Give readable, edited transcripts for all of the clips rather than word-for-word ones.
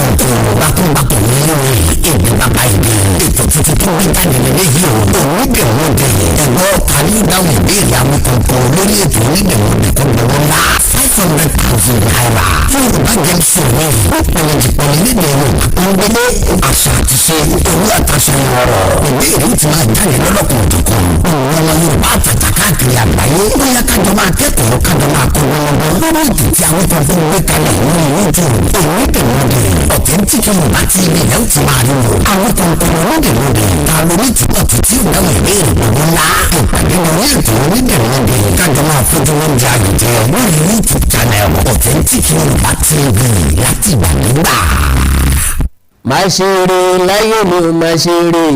Awíkòǹkò bákúnbákùn nínú èdè bàbá èdè. Ètò tuntun tó gbé jáde lélẹ́yìí o. Onídẹ̀wọ̀dẹ ẹ̀gbọ́n tàbí ìdáhùn ìbéèrè Awíkòǹkò lórí ètò Onídẹ̀wọ̀dẹ tó gbowó ńlá ₦500,000. Yorùbá Game Show ní ó pẹ̀lẹ́ jìpẹ̀lẹ́ lédè Yorùbá tó ń gbélé àṣà àti ṣe owó àtàṣà ọ̀rọ̀. Ìbéèrè ó ti máa jáde lọ́lọ́kan òjọ̀kan. Òun ọmọ Yorùbá àtàtà káàkiri àgbáyé. Ó yá, kájọ máa kẹ́kọ̀ọ́, kájọ máa kọ́ lọ́wọ́ lórí ètò tí àwọn kan fún gbé kalẹ̀ lórí YouTube Onídẹ̀wọ̀dẹ. Authentic Yorùbá TV ilẹ̀ ó ti máa rí wò. Àwọn kan kan Onídẹ̀wọ̀dẹ ta lórí ìtúbọ̀ títí ìdáhùn ìbéèrè gbogbo ńlá. Ìpàdé lórí ètò Onídẹ̀wọ̀dẹ, kájọ máa fojú oúnjẹ àyèjẹ lórí YouTube channel Authentic Yorùbá TV láti ìgbàdégbà. Má ṣe eré láyé mi ò, má ṣe eré,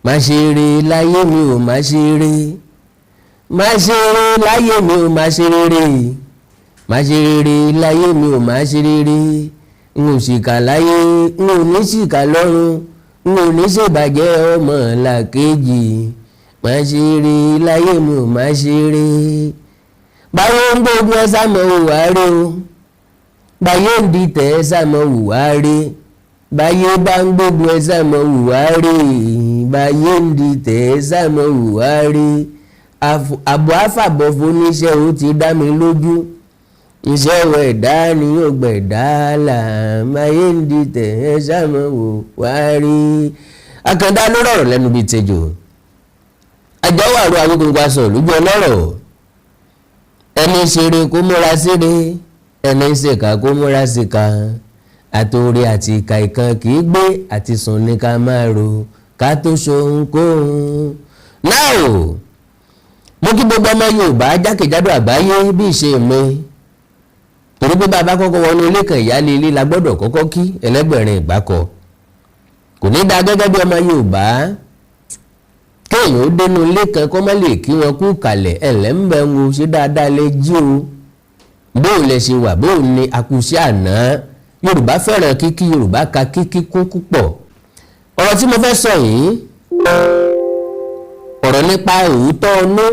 má ṣe eré láyé mi ò, má ṣe eré, má ṣe eré láyé mi ò, má ṣe rere, má ṣe rere láyé mi ò, má ṣe rere. N ò ṣìkà láyé, n ò ní ṣìkà lọ́run, n ò ní ṣèbàjẹ́ ọmọ làkejì. Má ṣe eré láyé mi ò, má ṣe eré. Báwo ń gbógun ẹ sá mọ́ hùwà rí o, báyé ń dìtẹ̀ ẹ sá mọ́ hùwà rí, báyé bá ń gbógun ẹ sá mọ́ hùwà rí, báyé ń dìtẹ̀ ẹ sá mọ́ hùwà rí. Àbọ̀ àfàbọ̀ foníṣẹ́ ó ti dá mi lójú, iṣẹ́ ọwọ́ ẹ̀dá ni yóò gbẹ̀dá là, báyé ń dìtẹ̀ ẹ sá mọ́ hùwà rí. Àkàndá ló rọ̀rọ̀ lẹ́nu bíi tejò, àjọwàrú Awíkonko aṣọ lójú ọlọ́rọ̀. Ẹni ṣeré kó múra síre, ẹni ṣèkà kó múra síkà. Àtòrí àti ìkà ìkan kì í gbé àti sùn ní ká máa ro ká tó ṣohunkóhun. Now, mo kí gbogbo ọmọ Yorùbá jákèjádò àgbáyé bí ìṣe mi, torí pé bàbá kọ́kọ́ wọnú ilé kan, ìyáálé ilé la gbọ́dọ̀ kọ́kọ́ kí ẹlẹ́gbẹ̀rin ìgbàkọ. Kò ní dáa gẹ́gẹ́ bí ọmọ Yorùbá kéèyàn ó dénú ilé kan kó má lè kí wọn kú kalẹ̀. Ẹ̀lẹ́ ń bẹ̀ ń wo ṣé dáadáa lè jí o, bóò lẹ ṣe wà, bóò ní akúṣẹ́ àná. Yorùbá fẹ́ràn kíkí, Yorùbá ka kíkí kún púpọ̀. Ọ̀rọ̀ tí mo fẹ́ sọ yìí, ọ̀rọ̀ nípa òótọ́ ọnú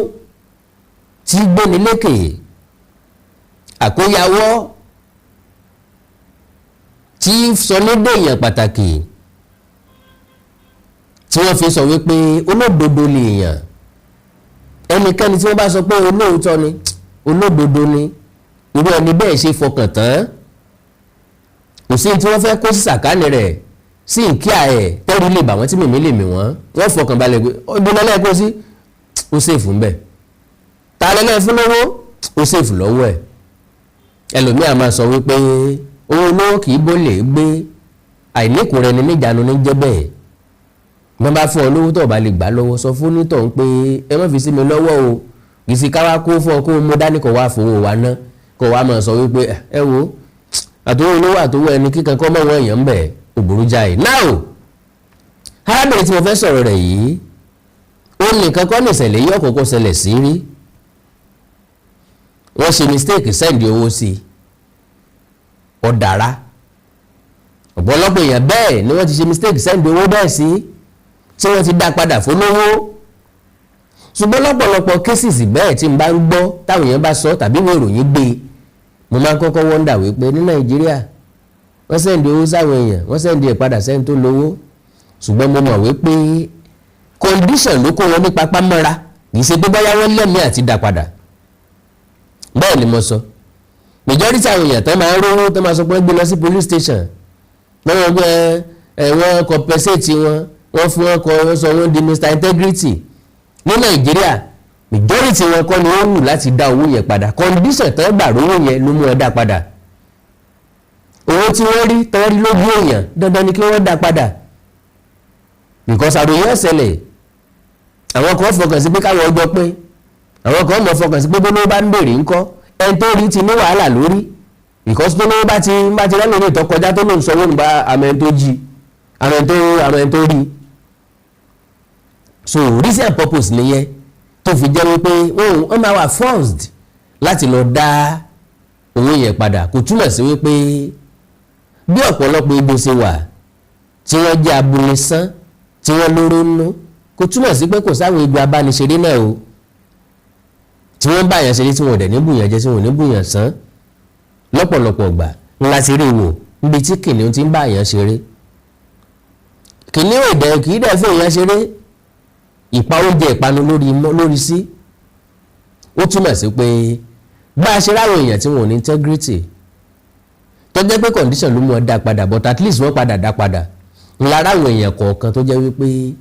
tí gbéni lékè, àkóyawọ́ tí sọ ní dèèyàn pàtàkì, tí wọ́n fi sọ wípé olódodo lèèyàn. Ẹnikẹ́ni tí wọ́n bá sọ pé olóòótọ́ ni, olódodo ni, irú ẹni bẹ́ẹ̀ ṣe fọkàn tán. Kò sí tí wọ́n fẹ́ kó sí sàkánì rẹ̀ sí nkíà ẹ̀ tẹ́rù lè bà wọ́n tí mèmí lè mì wọ́n, wọ́n fọkàn balẹ̀ pé ibi lọ́lẹ́ kó sí, ó safe ń bẹ̀. Ta lẹ́lẹ́ fún lówó, ó safe lọ́wọ́ ẹ̀. Ẹlòmíà máa sọ wípé owó olówó kì í bó lè gbé, àìníkùn rẹ ni níjànú ní jẹ́ bẹ́ẹ̀. Wọ́n bá fún ọ lówó tó o bá lè gbà lọ́wọ́, sọ fún onítọ̀hún pé ẹ má fi sí mi lọ́wọ́ o. Kì í sí ká wá kó fún ọ kó o mú dání kó wá fowó wa ná, kó wá máa sọ wípé ẹ wo àtòwò olówó àtòwò ẹni kíkan kọ́ mọ́ wọn èèyàn ń bẹ̀ òbúrú jáì. Now, arábìnrin tí mo fẹ́ sọ̀rọ̀ rẹ̀ yìí, ó nìkan kọ́ nìṣẹ̀lẹ̀ yìí ọ̀kọ̀ọ̀kọ̀ ṣẹlẹ̀ sí rí. Wọ́n ṣe mistake send owó sí i, ọ̀dàrà. Ọ̀pọ̀lọpọ̀ èèyàn bẹ́ẹ̀ ni wọ́n ti ṣe mistake send owó bẹ́ẹ̀ sí, tí wọ́n ti dá padà fólówó. Ṣùgbọ́n lọ́pọ̀lọpọ̀ cases bẹ́ẹ̀ tí n bá ń gbọ́ táwọn èèyàn bá sọ tàbí ìwé ìròyìn gbé, mo máa ń kọ́kọ́ wonder wípé ní Nàìjíríà, wọ́n send owó sáwọn èèyàn, wọ́n send ẹ̀ padà sẹ́ni tó lówó. Ṣùgbọ́n mo mọ̀ wípé condition ló kó wọn ní papá mọ́ra, kì í ṣe pé bóyá wọ́n lẹ́mìí àti dá padà. Bẹ́ẹ̀ ni mo sọ, majority àwọn èèyàn tó máa ń rówó tó máa sọ pé gbé lọ sí police station lọ́wọ́ gbé ẹ, wọ́n compensate wọn, wọ́n fún wọn kọ, wọ́n sọ wọ́n di Mr Integrity ní Nàìjíríà, majority wọn kọ́ ni ó wù láti dá owó yẹn padà. Condition tán gbà rówó yẹn ló mú ẹ dá padà. Owó tí wọ́n rí tán rí lójú èèyàn, dandan ni kí wọ́n dá padà, because àròyé ọ̀sẹ̀lẹ̀. Àwọn kan fọkàn sí pé káwọn ọjọ́ pé àwọn kan mọ̀ fọkàn sí pé bó ló bá ń bèrè ńkọ́, ẹni tó rí ti ní wàhálà lórí, because tó lówó bá ti rẹ́ lórí ìtọ́kọjá tó lóun sanwó nípa àmọ́ ẹni tó jí, àmọ́ ẹni tó rí. So reason and purpose nìyẹn tó fi jẹ́ wípé wọ́n máa wà forced láti lọ dá owó yẹn padà. Kò túmọ̀ sí wípé bí ọ̀pọ̀lọpọ̀ ibo ṣe wà tí wọ́n jẹ́ abúnisán, tí wọ́n lóró nú, kò túmọ̀ sí pé kò sáwọn ibi abániṣeré náà o, tí wọ́n bá yàn ṣeré, tí wọ́n dẹ̀ ní bùyàn jẹ, tí wọ́n ní bùyàn sán. Lọ́pọ̀lọpọ̀ gbà ńlá ti rí wò Níbi tí kìnìún ti ń bá èèyàn ṣeré, kìnìún èdè kì í dẹ̀ fún èèyàn ṣeré. Ìpa oúnjẹ ìpanu lórí sí. Ó túmọ̀ sí pé bá a ṣe ráwọn èèyàn tí wọn ò ní integrity, tó jẹ́ pé condition ló mú ọ dá padà, but at least wọ́n padà dá padà. Ńlá ráwọn èèyàn kọ̀ọ̀kan tó jẹ́ wípé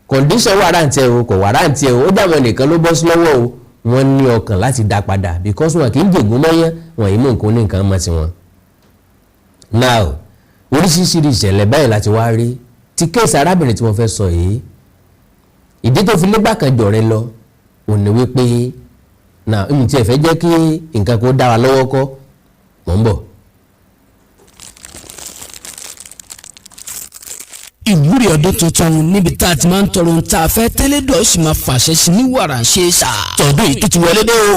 condition warrant ẹ̀ o, kò warrant ẹ̀ o, ó dàwọn nìkan ló bọ́ sí lọ́wọ́ o, wọ́n ní ọkàn láti dá padà because wọn kì í jègún mọ́yán, wọn yìí mú nǹkan ní nǹkan mọ́ tiwọn. Now, oríṣiríṣi ìṣẹ̀lẹ̀ báyìí láti wá rí. Ti case arábìnrin tí wọ́n fẹ́ sọ yìí, ìdí tó fi légbà kan jọ̀rẹ́ lọ ò ní wípé na n tí ẹ fẹ́ jẹ́ kí nǹkan kó dá wa lọ́wọ́ kọ́. Mò ń bọ̀. Ìwúrí ọdún tuntun, níbi tá a ti máa ń tọrọ ohun tá a fẹ́ tẹ́lẹ̀ dọ̀, sì máa fàṣẹ sí ní wàrà ṣe é sà. Tọdún yìí tó ti wọlé dé o,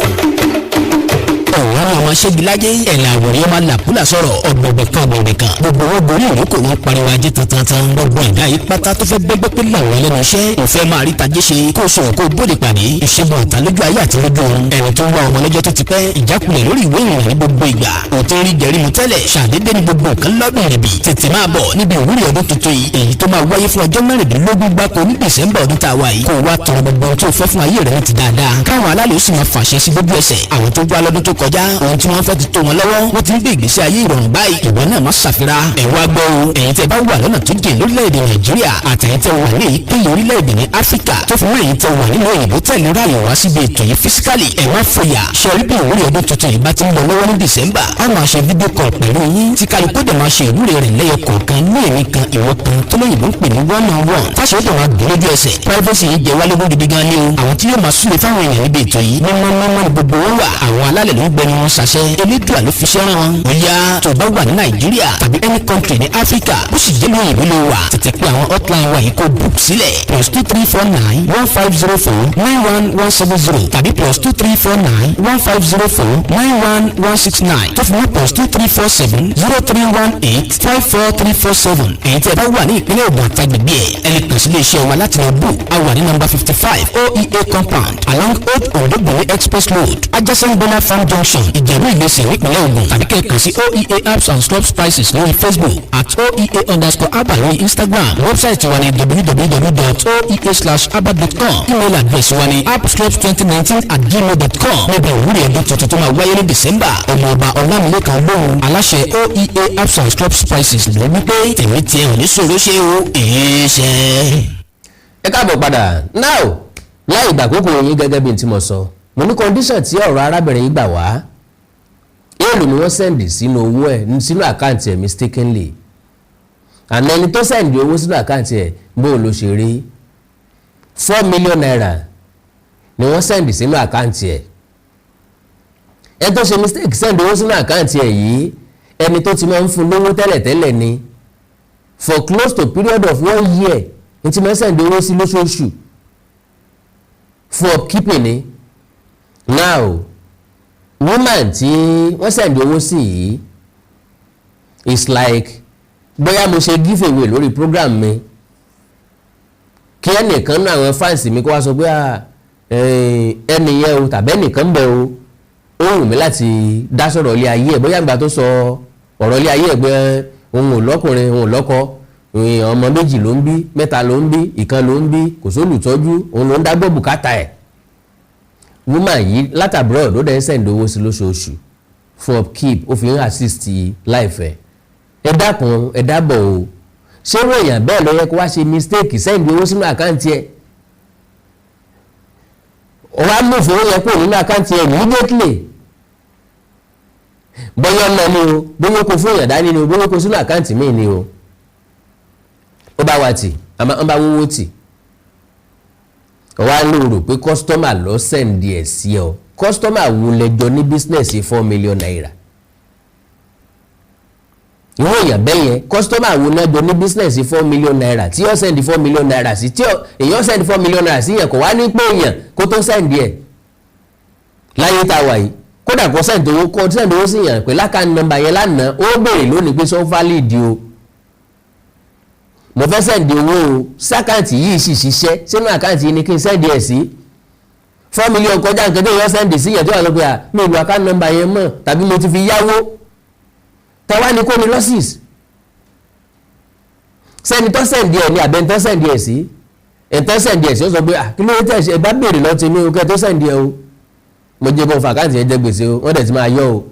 ọ̀wọ́n ọmọ ṣẹ́gilájẹ́ ẹ̀là àwòrán ọmọ làkúlà sọ̀rọ̀ ọ̀gbọ̀gbọ̀ kan ọ̀gbọ̀gbọ̀ kan, gbogbo wọn borí ìrókò, wọn pariwo ajé tantan. Gbogbo ẹ̀dá yìí pátá tó fẹ́ gbẹ́gbẹ́ pé làwọn ẹlẹ́nu iṣẹ́ kò fẹ́ máa rí tajé ṣe, kó sọ̀rọ̀ kó bóde pàdé ìṣègùn ọ̀tá lójú ayé àti lójú ọ̀run, ẹ̀rọ tó ń wá ọmọ lọ́jọ́ tó ti pẹ́, ìjákulẹ̀ lórí ìwé ìrìnnà ní gbogbo ìgbà, òtún rí jẹ̀rí mu tẹ́lẹ̀, ṣàdédé ní gbogbo nǹkan lọ́dún rìbì, tètè máa bọ̀ níbi ìwúrí ọdún tuntun yìí, èyí tó máa wáyé fún ọjọ́ 16 gbáko ní December ọdún tá a wà yìí. Kó wá tọrọ gbogbo ohun tó fẹ́ fún ayé rẹ̀ ní ti dáadáa, káwọn alálẹ̀ ó sì máa fàṣẹ sí gbogbo ẹsẹ̀. Àwọn tó wá lọ́dún tó kọjá, ohun tí wọ́n fẹ́ ti tó wọn lọ́wọ́, wọ́n ti ń gbé ìgbésí ayé ìrọ̀rùn báyìí. Ìwọ náà má ṣàfira ẹ̀ wá gbọ́ o. Ẹ̀yin tẹ́ bá wà lọ́nà tó jìn lórílẹ̀‐èdè Nàìjíríà, àtẹ̀yin tẹ́ wà ní èyíkéyìí orílẹ̀-èdè ní Áfíríkà, tó fi mọ́ ẹ̀yin tẹ́ wà nínú òyìnbó tẹ̀lé ráàyè wá síbi ètò yìí physically, ẹ̀ wá fòyà ṣe bí ìwúrí ọdún tuntun yìí bá ti ń lọ lọ́wọ́ ní December, a máa ṣe video call pẹ̀lú yín, tí kálukú dẹ̀ máa ṣe ìwúrí rẹ̀ lẹ́yọ kọ̀ọ̀kan ní èmi kan ìwọ kan, tó lóyìnbó ń pè ní one on one, táṣe ó dẹ̀ máa gbé lójú ẹsẹ̀. Privacy yìí jẹ́ wálé lógún gidi gan ni o. Àwọn tí yóò máa súre fáwọn èèyàn níbi ètò yìí, mímọ́ mímọ́ ni gbogbo wọn wà. Àwọn alálẹ̀ ló ń gbẹnu wọn ṣàṣẹ, Elédùà ló fi ṣẹ́ràn wọn. Ó yá, tó bá wà ní Nàìjíríà tàbí any country ní Áfíríkà, ó sì jẹ́ lóyìnbó ló wà, tètè pé àwọn hotline wa yìí kó book sílẹ̀: +234 915 049 1170 tàbí +234 915 049 1169, tó fi mọ́ +234 703 185 4347. Èyí tí ẹ bá wà ní ìpínlẹ̀ Ògùn àtàgbègbè ẹ̀, ẹ lè kàn sí iléeṣẹ́ wa láti lọ book. A wà ní number 55 OEA compound, along Old Ondo Express Road, adjacent Bona Farm Junction, Ìjẹ̀bú Ìgbésẹ̀, nípìnlẹ̀ Ògùn, tàbí kẹ́ ẹ kàn sí OEA Herbs and Scrub Spices lórí Facebook, @oea_abba lórí Instagram. Website wa ní www.oea/abba.com. Email address wa ní appscrubs2019@gmail.com. Níbi ìwúrí ọdún tuntun tó máa wáyé ní December, Ọmọọba Ọlámilẹ́kan lóhùn, aláṣẹ OEA Herbs and Scrub Spices, ló wípé tèmi tiẹ̀ ò ní sọ̀rọ̀ ṣe o èé ṣe. Ẹ káàbọ̀ padà. Now, láì ìgbàkókò yín, gẹ́gẹ́ bí n tí mo sọ, mo ní condition tí ọ̀rọ̀ arábìnrin yìí gbà wá, èèlò ni wọ́n send sínú owó ẹ̀, sínú account ẹ̀ mistakenly, àná ẹni tó send owó sínú account ẹ̀, bó ló ṣe rí. ₦4 million ni wọ́n send sínú account ẹ̀. Ẹ tó ṣe mistake send owó sínú account ẹ̀ yìí, ẹni tó ti máa ń fún lówó tẹ́lẹ̀tẹ́lẹ̀ ni for close to period of one year, ní ti máa ń send owó sí lóṣooṣù fún upkeeping ni. Now, woman tí wọ́n send owó sí yìí is like bóyá mo ṣe give away lórí program mi, kí ẹnìkan náà àwọn fans mi kó wá sọ pé ẹnì yẹn o tàbí ẹnìkan bẹ o, ó wù mí láti dá sọ̀rọ̀ ilé ayé ẹ̀, bóyá ìgbà tó sọ ọ̀rọ̀ ilé ayé ẹ̀ pé òun ò lọ́kùnrin, òun ò lọ́kọ, ọmọ méjì ló ń bí, mẹ́ta ló ń bí, ìkan ló ń bí, kò sólùtọ́jú, òun ló ń dágbọ́ bùkátà ẹ̀. Woman yìí láti abroad ló dẹ̀ ń send owó sí lóṣooṣù fún upkeep, ó fi ń assist life ẹ̀. Ẹ dákun, ẹ dábọ̀ o, ṣé irú èèyàn bẹ́ẹ̀ ló yẹ kó wá ṣe mistake send owó sínú account ẹ̀? Ó wá mú ìfowó yẹn kúrò nínú account ẹ̀ immediately. Bóyá ọ̀nà ni o, bóyá kó fún èèyàn dání ni o, bóyá kó sínú account míì ni o, ó bá wa tì, ó bá wówó tì, wá ló rò pé customer ló send ẹ̀ sí ọ. Customer wo lẹjọ ní business ₦4 million? Ìwọ èèyàn bẹ́ẹ̀ yẹn, customer wo náà jọ ní business ₦4 million tí ó send ₦4 million sí, tí èèyàn send ₦4 million sí yẹn, kò wá ní pé èèyàn kó tó send ẹ̀ láyé tá a wà yìí? Kódà kó send owó sí yẹn pẹ̀lú account number yẹn lánàá, ó béèrè lónìí pé sọ valid o, mo fẹ́ send owó o sí account yìí, sì ṣiṣẹ́ sínú account yìí ni kí n send ẹ̀ sí? 4 million kọjá nǹkan tó yọ send sí yẹn tó wà lópe à mi ò lo account number yẹn mọ́, tàbí mo ti fi yáwó. Tàwa ni kò ní losses? Sẹ́ni tó send ẹ̀ ní àbẹ́ni tó send ẹ̀ sí? Ẹ̀ tó send ẹ̀ sí, ó sọ pé, "Ah, kí ló dé tẹ̀ ṣe? Ẹ bá béèrè lọ́ọ́ ti ní o kẹ́ tó send ẹ̀ o. Mo jẹ́ bọ́ f'account yẹn jẹ gbèsè o, wọ́n dẹ̀ ti máa yọ o."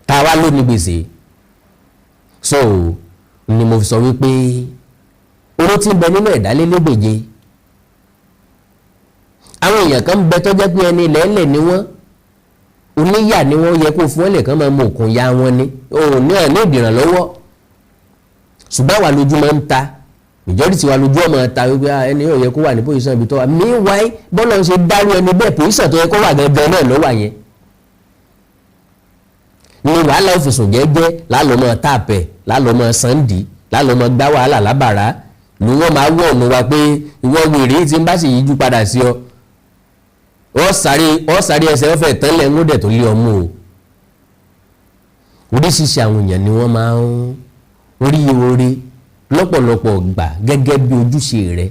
Tàwa ló ní gbèsè? So ni mo fi sọ wípé owó tí ń bẹ nínú ẹ̀dálélẹ́gbèje, àwọn èèyàn kan ń bẹ tó jẹ́ pé ẹni lẹ́lẹ̀ ni wọ́n, oníyà ni wọ́n, yẹ kó fún wọn lè kàn máa mọ òkun ya wọn ni òun ní ẹ̀ ní ìdìrànlọ́wọ́. Ṣùgbọ́n àwa lójú máa ń ta, majority wa lójú ọmọ ta wípé ẹni yóò yẹ kó wà ní position ibi tó wà. Meanwhile, bọ́lá ń ṣe dárú ẹni bẹ́ẹ̀, position tó yẹ kó wà gangan náà ló wà yẹn ni wàhálà òfìsùn jẹ́jẹ́ lálọ́mọ tààpẹ̀, lálọ́mọ sànńdì, lálọ́mọ gbá wàhálà lábàrá ni wọ́n máa wọ̀ ọ̀nà wa pé ìwọ wèrè tí ń bá sì yíjú padà sí ọ, ọ sáré, ọ sáré, ẹsẹ̀ ọ̀fẹ́ tẹ́lẹ̀ ń dẹ̀ tó lé ọmú o. Oríṣiríṣi àwọn èèyàn ni wọ́n máa ń rí oore lọ́pọ̀lọpọ̀ gbà gẹ́gẹ́ bí ojúṣe rẹ,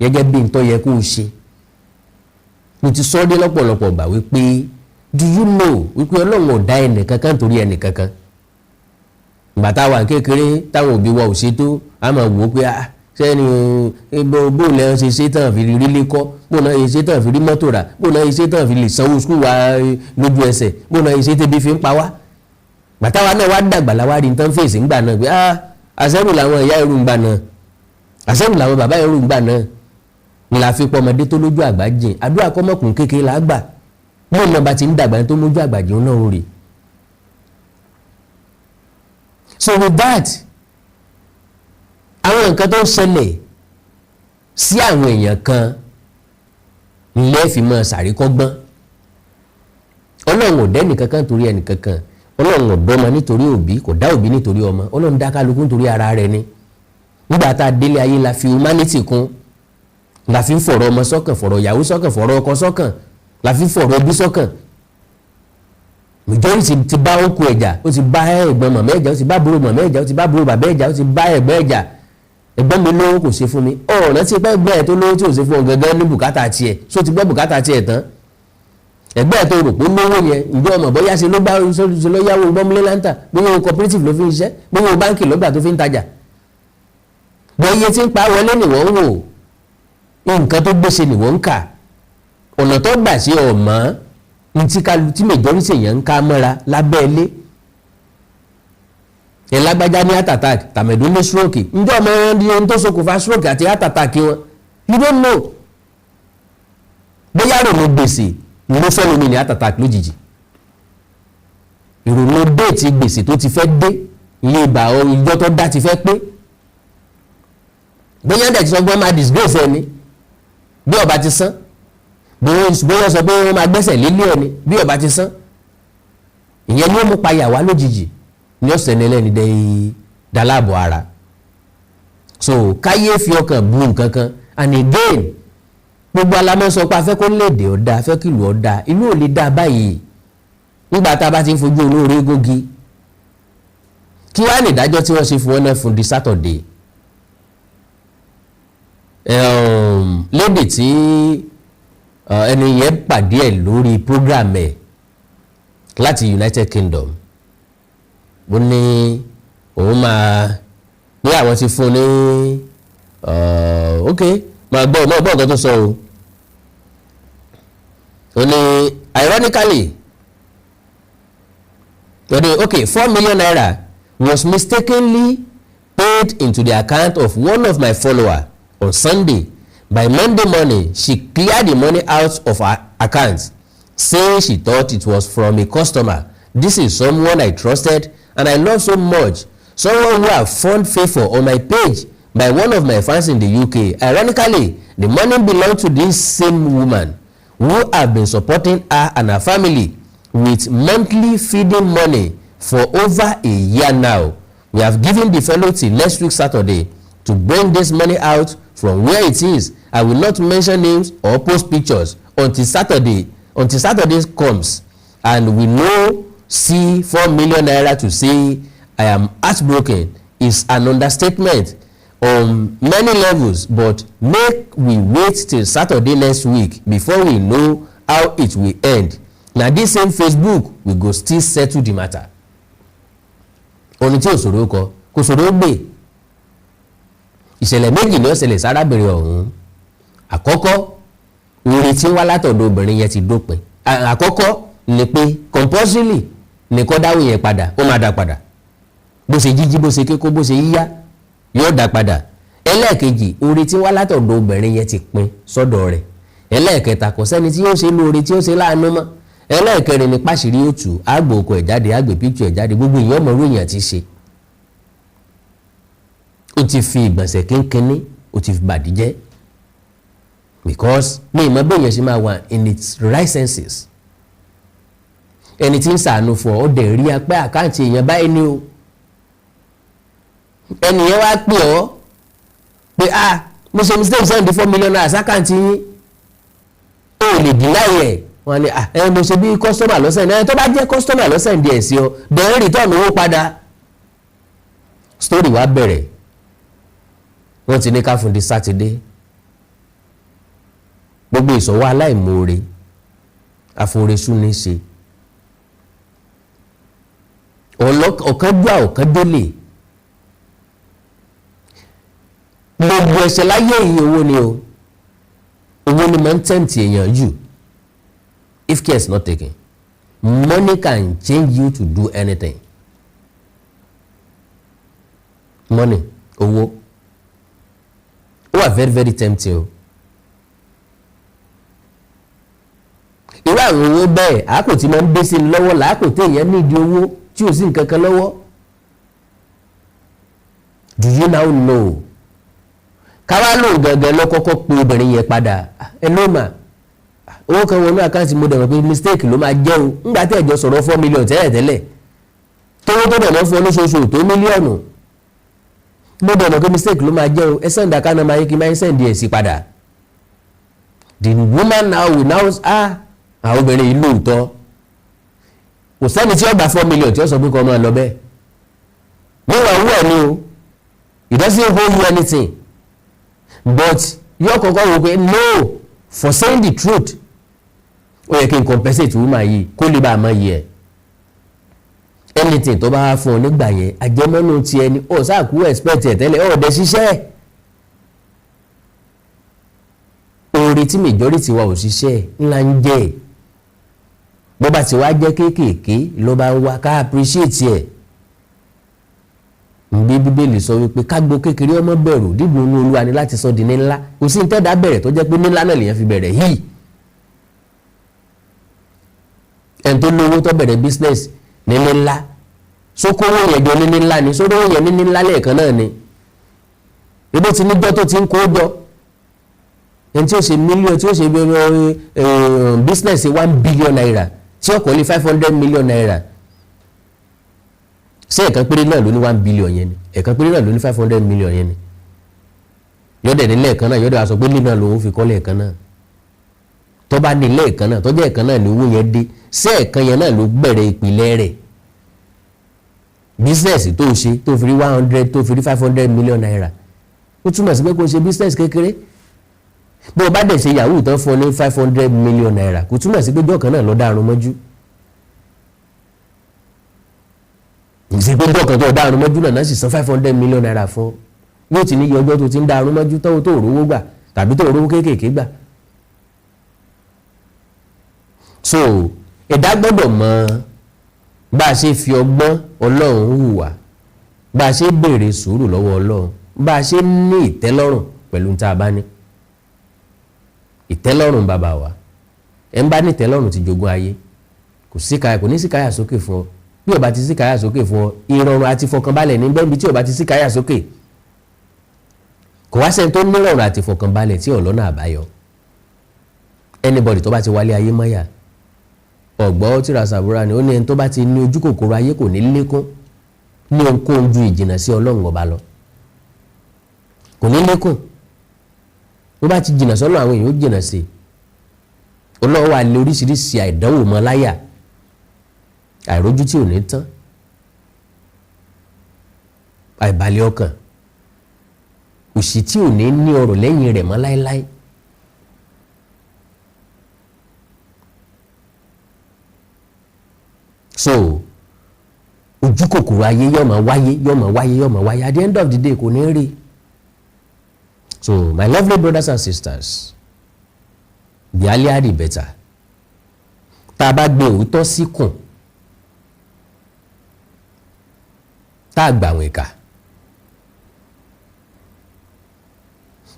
gẹ́gẹ́ bí n tó yẹ kó o ṣe. Mo ti sọ dé lọ́pọ̀lọpọ̀ gbà wípé, do you know wípé Ọlọ́run ò dá ẹnìkankan nítorí ẹnìkankan? Ìgbà táwa kékeré, táwọn òbí wa ò ṣe tó, a máa wò ó pé, ah, sẹ́ni bó lẹ́ ṣe ṣe tán fi rí lé kọ́, bó náà ṣe tán fi rí mọ́tò rà, bó náà ṣe tán fi lè sanwó school wa lójú ẹsẹ̀, bó náà ṣe tẹ́bi fi ń pa wá. Gbàtàwa náà wá dàgbà, láwa rí nǹkan fèsì ńgbà náà pé, ah, àṣẹ́rù làwọn ìyá irú ńgbà náà, àṣẹ́rù làwọn bàbá irú ńgbà náà. Ni la fi pọ́ ọmọdé tó lójú àgbà jìn, àdúrà kọ́mọkùn kékeré là á gbà. Bóun náà bá ti ń dàgbà, tó mójú àgbà jìn náà ó rè. So with that, àwọn nǹkan tó ń ṣẹlẹ̀ sí àwọn èèyàn kan lẹ́ẹ̀fì mọ́ ṣàríkọ́gbọ́n. Ọlọ́run ò dẹ́nìkankan torí ẹnìkankan. Ọlọ́run ò dọ́mọ nítorí òbí, kò dá òbí nítorí ọmọ. Ọlọ́run dá kálukú nítorí ara rẹ̀ ni. Nígbà tá a délé ayé la fi humanity kún, la fi ń fọ̀rọ̀ ọmọ sọ́kàn, fọ̀rọ̀ ìyàwó sọ́kàn, fọ̀rọ̀ ọkọ sọ́kàn, la fi ń fọ̀rọ̀ ẹbí sọ́kàn. Majority ti bá òkú ẹ̀jà, ó ti bá ẹ̀gbọ́n màmá ẹ̀jà, ó ti bá àbúrò màmá ẹ̀jà, ó ti bá àbúrò bàbá ẹ̀jà, ó ti bá ẹ̀gbọ́n ẹ̀jà. Ẹ̀gbọ́n mi lówó, kò ṣe fún mi. Ọ̀rọ̀ tí pẹ́ ẹ̀gbọ́n ẹ̀ tó lówó tí ò ṣe fún ọ gangan ní bùkátà tiẹ̀, so ti gbọ́ bùkátà tiẹ̀ tán. Ẹ̀gbọ́n ẹ̀ tó rò pé lówó yẹn, ǹjẹ́ ọmọ bóyá ṣe ló bá ṣe ló yáwó gbọ́múlé láńtà, bóyá owó cooperative ló fi ń ṣiṣẹ́, bóyá owó báńkì ló gbà tó fi ń tajà, bóyá iye tí ń pa wọlé nìwọ̀n ń wò, nǹkan tó gbèsè nìwọ̀n ń kà, ọ̀nà tó gbà ṣe ọ̀mọ́ ntí kálu tí majority èèyàn ń ká mọ́ra lábẹ́ ilé ẹ̀. Lágbájá ní heart attack, tàmẹ̀dún ní stroke, ǹjẹ́ ọmọ ẹni ohun tó ṣokùnfà stroke àti heart attack wọn? You don't know. Bóyá ròmù gbèsè ni ló fẹ́ lómi ní heart attack lójijì, ìrònú date gbèsè tó ti fẹ́ dé, iye ìgbà ìjọ tó dá ti fẹ́ pé, bóyá dẹ̀ ti sọ pé wọ́n máa disgrace ẹni bí ọba ti san, bóyá sọ pé wọ́n máa gbẹ́sẹ̀ lélẹ̀ ẹni bí ọba ti san, ìyẹn ni ó mú payà wá lójijì ní ọ̀sẹ̀ ní ẹlẹ́ni dẹ́ daláàbọ̀ ara. So káyé fi ọkàn bu nǹkan kan. And again, gbogbo alamọ sọ pé afẹ́ kó léde ọ̀dà, afẹ́ kìlú ọ̀dà, ìlú ò lè dá báyìí nígbà tá a bá ti ń fojú olóore gógi. Kí wàá ní ìdájọ́ tí wọ́n ṣe fún wọn náà fún di Saturday? Lédè tí ẹni yẹn pàdé ẹ̀ lórí program ẹ̀ láti United Kingdom, ó ní òun máa pé àwọn ti fún ní, ok, máa gbọ́ nǹkan tó sọ o. Ó ní ironically, ó ní, ok, ₦4 million was mistakenly paid into the account of one of my follower on Sunday. By Monday morning, she cleared the money out of her account, saying she thought it was from a customer. This is someone I trusted and I love so much, someone who have found favour on my page by one of my fans in the UK. Ironically, the money belonged to this same woman who have been supporting her and her family with monthly feeding money for over a year now. We have given the fellow till next week Saturday to bring this money out from where it is. I will not mention names or post pictures until Saturday comes and we no see ₦4 million. To say I am heartbroken is an understatement on many levels, but make we wait till Saturday next week before we know how it will end. Na this same Facebook we go still settle the matter. Orin tí ò ṣòro kọ kò ṣòro gbè. Ìṣẹ̀lẹ̀ méjì ni ó ṣẹlẹ̀ sárábìnrin ọ̀hún. Àkọ́kọ́, oore tí ń wá látọ̀dọ̀ obìnrin yẹn ti dópin. Àkọ́kọ́ ni pé compulsorily ní kó dáwó yẹn padà. Ó máa dá padà, bó ṣe jíjí, bó ṣe kíkó, bó ṣe yíyá, yóò dá padà. Ẹlẹ́ẹ̀kejì, oore tí ń wá látọ̀dọ̀ obìnrin yẹn ti pin sọ́dọ̀ rẹ̀. Ẹlẹ́ẹ̀kẹta, kò sẹ́ni tí yóò ṣe lóore, tí yóò ṣe láàánú mọ́. Ẹlẹ́ẹ̀kẹrin ni pàṣírí òtù àgbò ọkọ̀ ẹ̀ jáde, àgbè píkṣọ̀ ẹ̀ jáde, gbogbo èèyàn mọ̀rú èèyàn ti ṣe. Ó ti fi ìgbọ̀nsẹ̀ kínkínní, ó ti fi bàdí jẹ́, because mi ìmọ̀ bẹ́ẹ̀ yẹn ṣe máa wà in its right senses. Ẹni tí ń sàánú fún ọ, ó dẹ̀ rí apẹ́ account èèyàn báyìí ni o. Ẹni yẹn wá pè ọ́ pé, "Ah, mo ṣe mistake send 4 million naira sí account yín." O lè deny ẹ̀. Wọ́n ní, "Ah, ẹ mo ṣe bí customer ló send ẹ." Tó bá jẹ́ customer ló send ẹ̀ sí ọ, then return owó padà. Story wa bẹ̀rẹ̀. Wọ́n ti ní ká fún di Sátidé. Gbogbo ìsọ̀wọ́ aláìmoore, àforesú ní í ṣe, ọ̀kánjúà, ọ̀kánjólè, gbogbo ẹ̀ṣẹ̀ láyé yìí, owó ni o. Owó ni máa ń tempt èèyàn jù. If care is not taken, money can change you to do anything. Money, owó, ó wà very very tempting o. Irú àwọn owó bẹ́ẹ̀, àákò tí máa ń dé sí ni lọ́wọ́ làákò téèyàn nídìí owó tí ò sí nǹkan kan lọ́wọ́. Do you now know? Káwá lóun gangan lọ kọ́kọ́ pe obìnrin yẹn padà. "Ẹ ló mà owó kan wọnú account, mo dẹ̀ mọ̀ pé mistake ló máa jẹ́ o. Ńgbà tí ẹ̀jọ̀ sọ̀rọ̀ 4 million tẹ́lẹ̀ tẹ́lẹ̀, tówó tó dẹ̀ mọ́ fún ọ lóṣooṣù tó mílíọ̀nù, mo dẹ̀ mọ̀ pé mistake ló máa jẹ́ o. Ẹ send account number yín kí n máa ń send ẹ̀ sí padà." The woman now will now, "Ah, àwọn obìnrin yìí lóòótọ́." Kò sẹ́ni tí ó gba 4 million tí ó sọ pé kó máa lọ bẹ́ẹ̀. Níwọ̀n owó ẹ̀ ni o. It doesn't hold you anything, but yóò kọ́kọ́ wò pé, "No, for saying the truth, ó yẹ kí n compensate woman yìí kó lè bá a mọ yìí ẹ̀." Anything tó bá wá fún ọ nígbà yẹn, àjẹmọ́nú tiẹ̀ ni. Ó sáà kú expect ẹ̀ tẹ́lẹ̀, ó dẹ̀ ṣiṣẹ́ oore tí majority wa ò ṣiṣẹ́ ńlá ń jẹ́. Bó bá ti wá jẹ́ kéékèèké ló bá ń wá, ká appreciate ẹ̀. Nbí Bíbélì sọ wípé kágbo kékeré ọmọ bẹ̀rù, dídùn inú Olúwa ni láti sọ di ní ńlá. Kò sí ní tẹ́dá bẹ̀rẹ̀ tó jẹ́ pé ní ńlá náà lèèyàn fi bẹ̀rẹ̀ yìí. Ẹni tó lówó tó bẹ̀rẹ̀ business ní ní ńlá, sókówó yẹn jọ ní ní ńlá ni, sókówó yẹn ní ní ńlá lẹ́ẹ̀kan náà ni. Ibo ti níjọ́ tó ti ń kó jọ. Ẹni tí ó ṣe mílíọ̀nù, tí ó ṣe business 1 billion naira, tí ó kọ́ lé 500 million naira, ṣé ẹ̀kan péré náà ló ní 1 billion yẹn ni? Ẹ̀kan péré náà ló ní 500 million yẹn ni? Yọ̀dẹ̀ ní lẹ́ẹ̀kan náà, yọ̀dẹ̀ wá sọ pé ní náà lòun fi kọ́ lẹ́ẹ̀kan náà. Tó bá ní lẹ́ẹ̀kan náà, tó jẹ́ ẹ̀kan náà ní owó yẹn dé, ṣé ẹ̀kan yẹn náà ló bẹ̀rẹ̀ ìpìlẹ̀ rẹ̀? Business tó ṣe tó fi rí 100, tó fi rí 500 million naira, ó túmọ̀ sí pé kó ṣe business kékeré. Bó o bá dẹ̀ ṣe yahoo tán fún ọ ní 500 million naira, kò túmọ̀ sí pé jọ́kan náà lọ dárun mọ́jú. Ìsìn pé jọ́kan tó dárun mọ́jú náà sì san 500 million naira fún ọ, yóò ti ní iye ọjọ́ tó ti ń dárun mọ́jú tó tó rówó gbà tàbí tó rówó kéékèèké gbà. So ẹ̀dá gbọ́dọ̀ mọ bá a ṣe fi ọgbọ́n Ọlọ́run hùwà, bá a ṣe béèrè sùúrù lọ́wọ́ Ọlọ́run, bá a ṣe ní ìtẹ́lọ́rùn pẹ̀lú tá a bá ní ìtẹ́lọ́rùn. Bàbá wa, ẹ̀ ń bá ní ìtẹ́lọ́rùn ti jogún ayé. Kò sí káyà, kò ní sí káyà sókè fún ọ. Bí ó bá ti sí káyà sókè fún ọ, ìrọ̀rùn àti ìfọ̀kànbalẹ̀ ní bẹ́ẹ̀ bí tí ó bá ti sí káyà sókè. Kò wá sẹ́ni tó nírọ̀rùn àti ìfọ̀kànbalẹ̀ tí ọ̀lọ́nà àbáyọ. Anybody tó bá ti wálé ayé mọ́yà, ọ̀gbọ́ tíra sàbúrà ni ó ní, ẹni tó bá ti ní ojú kòkòrò ayé kò ní lékún ní ohunkóhun ju ìjìnà sí Ọlọ́run Ọba lọ. Kò ní lékún. Bó bá ti jìnà sọ́lọ́, àwọn èèyàn ó jìnà sí i. Ọlọ́run wà lé oríṣiríṣi àìdánwò mọ́ láyà, àìrójú tí ò ní tán, àìbalẹ̀ ọkàn, òṣì tí ò ní ní ọrọ̀ lẹ́yìn rẹ̀ mọ́ láéláé. So ojú kòkòrò ayé yóò máa wáyé, yóò máa wáyé, yóò máa wáyé. At the end of the day, kò ní rí. So my lovely brothers and sisters, the earlier the better. Tá a bá gbé òótọ́ síkùn, tá a gbà àwọn ìkà,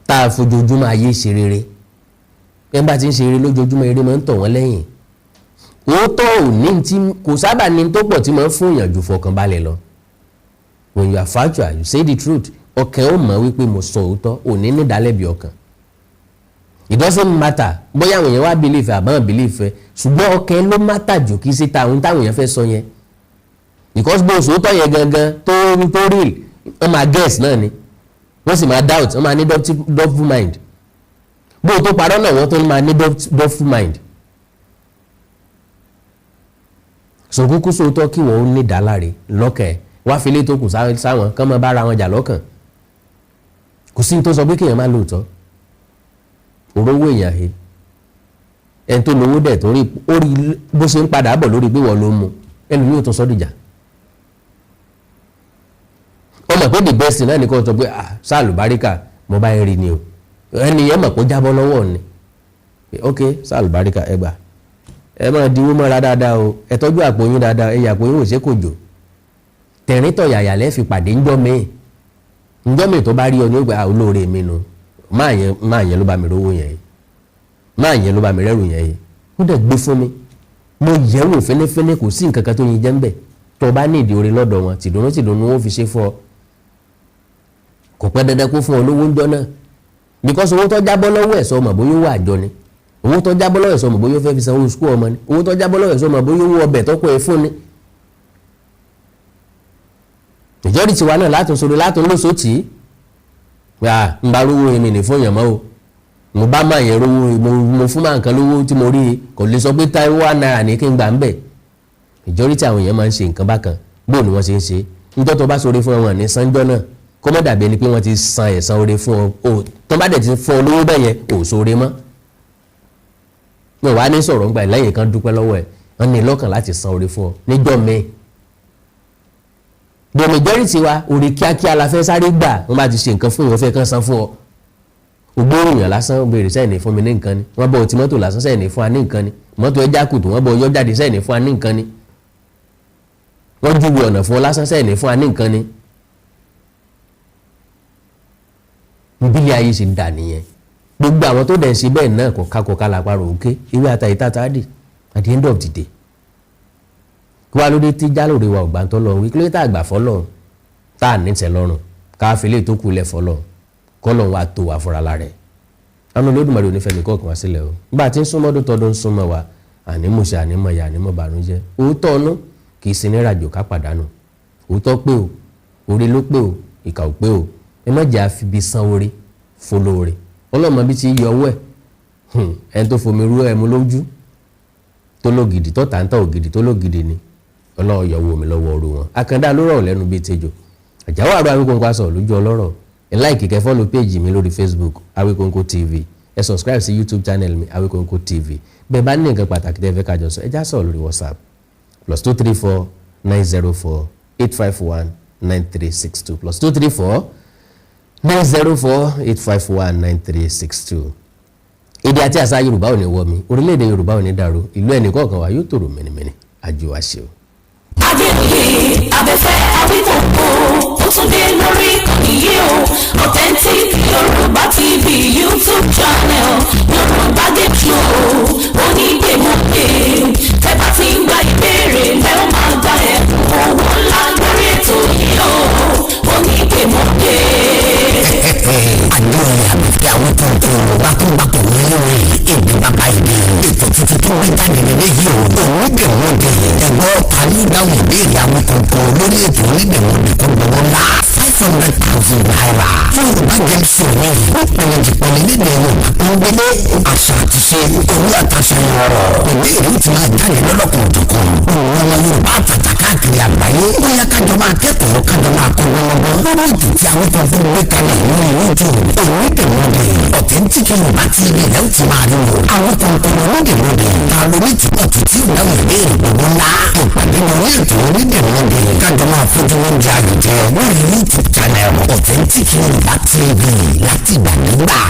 tá a fojoojúmọ́ ayé ṣe rere, ẹ bá ti ń ṣe eré lójoojúmọ́, eré máa ń tọ̀ wọ́n lẹ́yìn. Òótọ́ ò ní tí kò sábà ní tó pọ̀ tí máa ń fún èèyàn ju fọkànbalẹ̀ lọ. When you are factual, you say the truth, ọkàn ó mọ̀ wípé mo sọ òótọ́, ò ní nídàálẹ́bi ọkàn. It doesn't matter bóyá àwọn èèyàn wá believe àbọ̀n believe, ṣùgbọ́n ọkàn ló matter jù, kì í ṣe táwọn èèyàn fẹ́ sọ yẹn. Because bó sòótọ́ yẹn gangan tó real, wọ́n máa guess náà ni, wọ́n sì máa doubt, wọ́n máa ní doubtful mind. Bó o tó parọ́ náà, wọ́n tó máa ní doubtful mind. Sòkúkú sòótọ́ kí wọ́n ó ní ìdáláre lọ́kàn ẹ̀, wá fi ilé tó kù sáwọn kán máa bára wọn jà lọ́kàn. Kò sí ní tó sọ pé kéèyàn má lóòótọ́. Òrówó èèyàn he, ẹni tó lówó dẹ̀ tó rí ó rí bó ṣe ń padà bọ̀ lórí pé wọ́n ló mú ẹlòmíì ò tó sọ́ dìjà. Ó mọ̀ pé the best náà ni kò sọ pé ah sáà lùbáríkà mo bá ń rí ni o, ẹni yẹn mọ̀ pé ó jábọ́ lọ́wọ́ ni. Ok, sáà lùbáríkà, ẹ gbà, ẹ máa diwó mọ́ra dáadáa o, ẹ tọ́jú àpò yín dáadáa, ẹ yàpò yín ò ṣe kò jò. Tẹ̀rín tọ̀yàyà lẹ́ fi pàdé ńjọ́ mi, ńjọ́ mi tó bá rí ọ ní ó gbà olóore mi nu, máa yẹn ló bá mi rówó yẹn yìí, máa yẹn ló bá mi rẹ́rù yẹn yìí, ó dẹ̀ gbé fún mi, mo yẹ̀ wò fẹ́nẹ́fẹ́nẹ́, kò sí nǹkan kan tó yin jẹ́ ń bẹ̀. Tó bá ní ìdí oore lọ́dọ̀ wọn, tìdùnnú tìdùnnú wọn fi ṣe fún ọ. Kò pẹ́ dandan kó fún ọ lówó ńjọ́ náà, because owó tó jábọ́ lọ́wọ́ ẹ̀ sọ mọ̀ bóyá owó àjọ ni, owó tó jábọ́ lọ́wọ́ ẹ̀ sọ mọ̀ bóyá ó fẹ́ fi sanwó sukú ọmọ ni, owó tó jábọ́ lọ́wọ́ ẹ̀ sọ mọ̀ bóyá owó ọbẹ̀ tó kọ́ ẹ fún ni. Majority wa náà látún sọ̀rọ̀ látún lóṣòtì gbà ń bá rówó èmi ní fún yàn mọ́ o, mo bá máa yẹn rówó, mo fún máa nǹkan lówó tí mo rí i, kò lè sọ pé táíwò wà náírà ní kí n gbà ń bẹ̀. Majority àwọn èèyàn máa ń ṣe nǹkan bákan, bóò ni wọ́n ṣe ń ṣe níjọ́ tó bá sọ̀rọ̀ fún wọn ní sanjọ́ náà, kó má dàbí ẹni pé wọ́n ti san ẹ̀san oore fún ọ, o tó bá dẹ̀ ti fún ọ lówó bẹ́ẹ̀ yẹn ò sóore mọ́. Wọn wá ní sọ̀rọ̀ ńgbà lẹ́yìn kan dúpẹ́ lọ́wọ́ ẹ̀, wọ́n ní lọ́kàn láti san oore fún ọ níjọ́ míì. The majority wa oore kíákíá la fẹ́ sáré gbà, wọ́n bá ti ṣe nǹkan fún ìwọ́n fẹ́ kán san fún ọ. Ògbóòrùn yàn lásán béèrè sẹ́yìn ní fún mi ní nǹkan ni, wọ́n bọ̀ ọtí mọ́tò lásán sẹ́yìn ní fún wa ní nǹkan ni, mọ́tò ẹja kùtù wọ́n bọ̀ ọyọ́ jáde sẹ́yìn ní fún wa ní nǹkan ni, wọ́n júwe ọ̀nà fún ọ lásán sẹ́yìn ní fún wa ní nǹkan ni. Ìbílẹ̀ ayé ṣe dà nìyẹn. Gbogbo àwọn tó dẹ̀ ń ṣe bẹ́ẹ̀ náà kọ̀ọ̀ká làparò òkè ìwé àtàyè tàtà dì at the end of the day. Kí wàá lóde tí jálòrè wa ògbà tó lọ wí kí ló tá àgbà fọlọ́ tá à ní tẹ́ lọ́rùn ká fi lè tó kù lẹ̀ fọlọ́ kọ́lọ̀ wa tó wà fúnra lára ẹ̀. Àánú Olódùmarè onífẹ̀ẹ́ nìkan kan wá sílẹ̀ o. Bá a ti ń súnmọ́ ọdún tọdún ń súnmọ́ wa, ànímọ̀ṣe ànímọ̀yà ànímọ̀ bànújẹ́. Òótọ́ ọ̀nù kì í sin ní ìrìnàjò ká pàdánù. Òótọ́ pé o, oore ló pé o, ìkà ò pé o. Ẹ má jẹ́ àfibi san oore fọlọ́ọ̀rẹ́. Ọlọ́mọ bí ti yọ ọwọ́ ẹ̀, ẹni tó fomi rú ẹmu lójú tó lógidì tó tàǹtà ògidì tó lógidì ni Ọlọ́run yọ owó mi lọ́wọ́ ọrú wọn. Àkàndá ló rọ̀ lẹ́nu bíi tejò. Àjàwọ̀ àrò Awíkonko aṣọ lójú ọlọ́rọ̀. Ẹ like kẹ́ follow page mi lórí Facebook Awíkonko TV. Ẹ subscribe sí YouTube channel mi Awíkonko TV. Bẹ́ẹ̀ bá ní nǹkan pàtàkì tẹ́ fẹ́ ká jọ sọ, ẹ já sọ̀rọ̀ lórí WhatsApp +234 904 851 9362 +234 904 851 9362. Èdè àti àṣà Yorùbá ò ní wọ mi, orílẹ̀-èdè Yorùbá ò ní dàrú, ìlú ẹnì kọ̀ọ̀kan wa yóò tòrò mẹ́nimẹ́ni. Àjò wa ṣe o. Adéoyè Abẹ́fẹ́ Awíkonko ó tún dé lórí ìkànnì yìí o. Authentic Yorùbá TV YouTube channel, Yorùbá Game Show onígbèmọ̀gbè. Tẹ́ bá ti ń gba ìbéèrè lẹ́ ó máa gba ẹ̀bùn owó ńlá lórí ètò yìí o. Onígbèmọ̀gbè. Adéoyè Abẹ́fẹ́ Awíkonko wákúwákú lórí èdè bàbá èdè. Ètò tuntun tó gbé jáde nílé yìí o. Onígbèmọ̀gbè. Ẹ̀gbọ́n ta ní ìdáhùn ìbéèrè Awíkonko lórí ètò onígbèmọ̀gbè tó gbowó ńlá 500,000 naira. Yorùbá Game Show ní ó pinnu jìpọ̀lì nílẹ̀ Yorùbá tó ń gbélé àṣà àti ṣe owó àtàṣà ọ̀rọ̀. Ìbéèrè ti máa jáde lọ́lọ́kan òjọ̀kan. Òun ọmọ Yorùbá àtàtà káàkiri. Káàkiri àgbáyé, bóyá kájọ máa kẹ́kọ̀ọ́, kájọ máa kọ́ lọ́wọ́ lórí ètò tí àwọn kan fún gbé kalẹ̀ lórí YouTube, Onídèmọdè. Authentic Yorùbá TV lẹ́ ó ti máa rí wò. Àwọn kọ̀ọ̀kan Onídèmọdè ta ló ní ìtumọ̀ tó tí ìdáhùn ìbéèrè gbogbo ńlá. Ìpàdé lórí ètò Onídèmọdè, kájọ máa fojú oúnjẹ àyùjẹ lórí YouTube channel Authentic Yorùbá TV láti ìgbàdégbà.